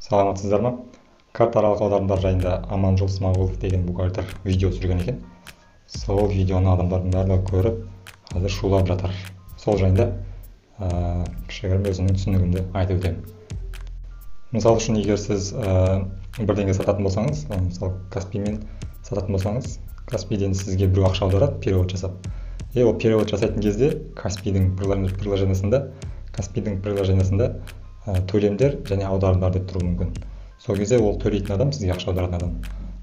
Саламатсыздар ма? Картааралық аударымдар жайында Аманжол Смағұлов деген бухгалтер видео түсірген екен. Сол видеоны адамдардың барлығы көріп, қазір шулап жатыр. Сол жайында кішігірім өзімнің түсінігімді айтып өтемін. Мысалы үшін, егер сіз бірдеңе сататын болсаңыз, мысалы Каспиймен сататын болсаңыз, Каспийден сізге біреу ақша аударады, перевод жасап. И ол перевод жасайтын кезде Каспийдің приложениесында төлемдер және аударымдар деп тұруы мүмкін. Сол кезде ол төлейтін адам, сізге ақша аударатын адам,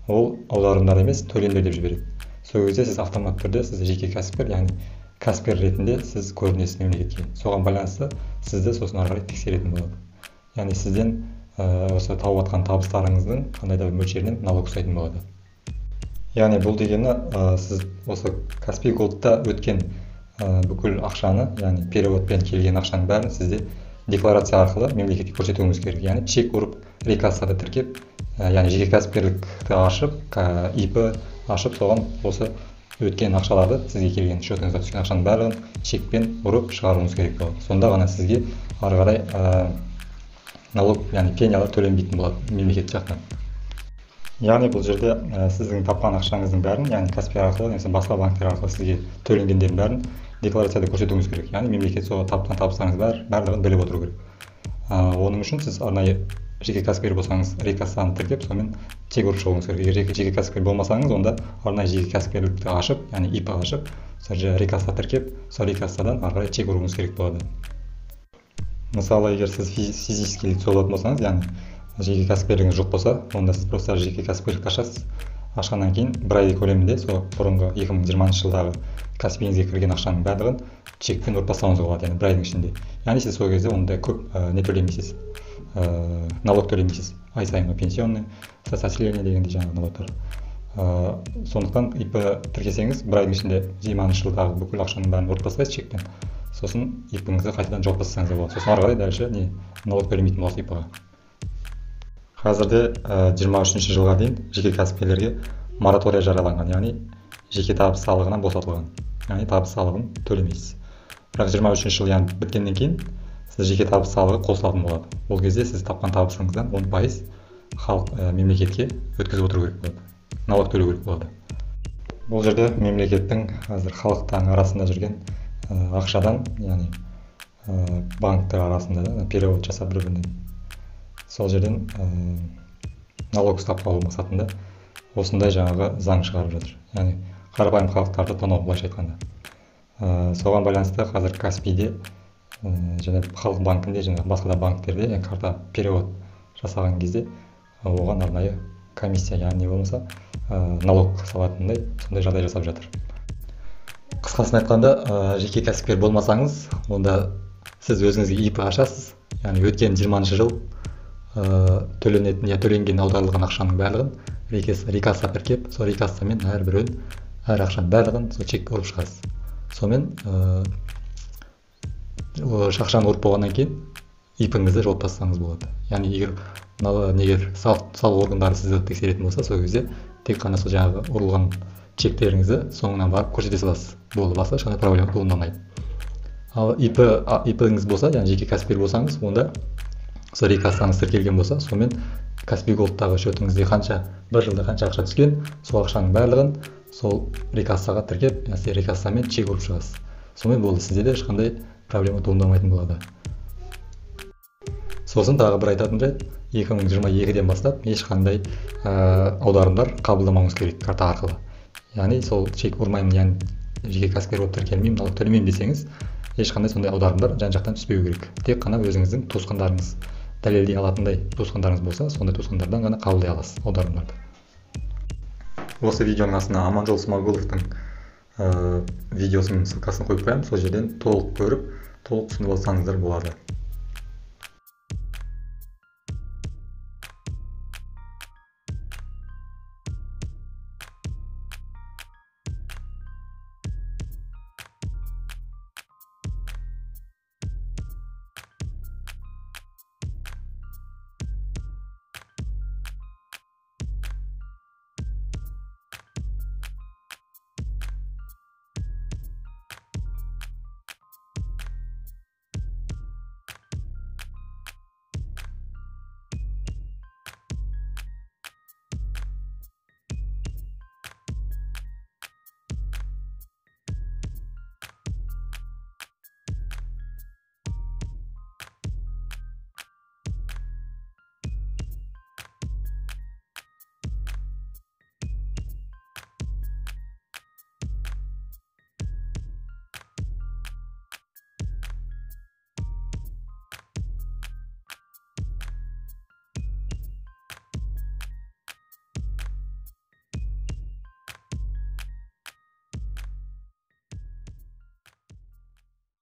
ол аударымдар емес, төлемдер деп жібереді. Сол кезде сіз автоматты түрде сіз жеке кәсіпкер, яғни кәсіпкер ретінде сіз көрінесіз мемлекетке. Соған байланысты сізді сосын ары қарай тексеретін болады. Яғни сізден осы тауып жатқан табыстарыңыздың қандай да бір мөлшерінен налог ұстайтын болады. Яғни бұл дегені сіз осы Каспий Голдта өткен бүкіл ақшаны, яғни переводпен келген ақшаның бәрін сізде декларация арқылы мемлекетке көрсетуіңіз керек. Яғни чек ұрып, рекассада тіркеп, яғни жеке кәсіпкерлікті ашып, ИП ашып, соған осы өткен ақшаларды, сізге келген, счетыңызға түскен ақшаның барлығын чекпен ұрып шығаруыңыз керек болады. Сонда ғана сізге ары қарай налог, яғни пенялар төленбейтін болады мемлекет жақтан. Яғни бұл жерде сіздің тапқан ақшаңыздың бәрін, яғни Каспий арқылы немесе басқа банктер арқылы сізге төленгендердің бәрін декларацияда көрсетуіңіз керек. Яғни мемлекет сол тапқан табыстарыңыз барлығын біліп отыру керек. Оның үшін сіз арнайы жеке кәсіпкер болсаңыз, рекассаны тіркеп, сонымен чек ұрып шығуыңыз керек. Егер жеке кәсіпкер болмасаңыз, онда арнайы жеке кәсіпкерлікті ашып, яғни ИП ашып, сол жерде рекасса тіркеп, сол рекассадан ары қарай чек ұруыңыз керек болады. Мысалы, егер сіз физический лицо болатын болсаңыз, яғни жеке кәсіпкерлігіңіз жоқ болса, онда сіз просто жеке кәсіпкерлікті ашасыз. Ашқаннан кейін бір ай көлемінде сол бұрынғы 2020 жылдағы кәсібіңізге кірген ақшаның барлығын чекпен ұрып тастауыңызға болады, яғни бір айдың ішінде. Яғни сіз сол кезде ондай көп не төлемейсіз, налог төлемейсіз ай сайынғы, пенсионный, соцотчисление дегендей жаңағы налогтар. Сондықтан ИП тіркесеңіз, бір айдың ішінде 20-жылдағы бүкіл ақшаның бәрін ұрып тастайсыз чекпен, сосын ИП-іңізді қайтадан жауып тастасаңыз да болады. Сосын ары қарай дальше не налог төлемейтін боласыз ИП-ға. Қазірде 23-жылға дейін жеке кәсіпкерлерге мораторий жарияланған, яғни жеке табыс салығынан босатылған, яғни табыс салығын төлемейсіз. Бірақ 23-жыл, яғни біткеннен кейін сіз жеке табыс салығы қосылатын болады. Ол кезде сіз тапқан табысыңыздан 10% халық мемлекетке өткізіп отыру керек болады, налог төлеу керек болады. Бұл жерде мемлекеттің қазір халықтың арасында жүрген ақшадан, яғни банктер арасында да перевод жасап бір бірінен, сол жерден налог ұстап қалу мақсатында осындай жаңағы заң шығарып жатыр. Яғни қарапайым халықтарды тонау, былайша айтқанда. Соған байланысты қазір Каспийде және Халық банкінде және басқа да банктерде карта перевод жасаған кезде оған арнайы комиссия, яғни болмаса налог салатындай сондай жағдай жасап жатыр. Қысқасын айтқанда, жеке кәсіпкер болмасаңыз, онда сіз өзіңізге ИП ашасыз. Яғни өткен 20-жыл төленетін я төленген, аударылған ақшаның барлығын рекасса тіркеп, сол рекассамен әрбіреуін, әр ақшаның барлығын сол чек ұрып шығасыз. Сонымен ақшаны ұрып болғаннан кейін ИП-іңізді жауып тастасаңыз болады. Яғни егер егер салық органдары сізді тексеретін болса, сол кезде тек қана сол жаңағы ұрылған чектеріңізді соңынан барып көрсете саласыз, болды, басқа ешқандай проблема туындамайды. Ал ИП-іңіз болса, яғни жеке кәсіпкер болсаңыз, онда сол рекассаңыз тіркелген болса, сонымен Каспий Голдтағы счетыңызде қанша, бір жылда қанша ақша түскен, сол ақшаның барлығын сол рекассаға тіркеп, яғни рекассамен чек ұрып шығасыз. Сонымен болды, сізде де ешқандай проблема туындамайтын болады. Сосын тағы бір айтатын жайт: 2022-ден бастап ешқандай аударымдар қабылдамауыңыз керек карта арқылы. Яғни сол чек ұрмаймын, яғни жеке кәсіпкер болып тіркелмеймін, налог төлемеймін десеңіз, ешқандай сондай аударымдар жан жақтан түспеу керек. Тек қана өзіңіздің туысқандарыңыз, дәлелдей алатындай туысқандарыңыз болса, сондай туысқандардан ғана қабылдай аласыз аударымдарды. Осы видеоның астына Аманжол Смағұловтың видеосының ссылкасын қойып қоямын. Сол жерден толық көріп, толық түсініп алсаңыздар болады.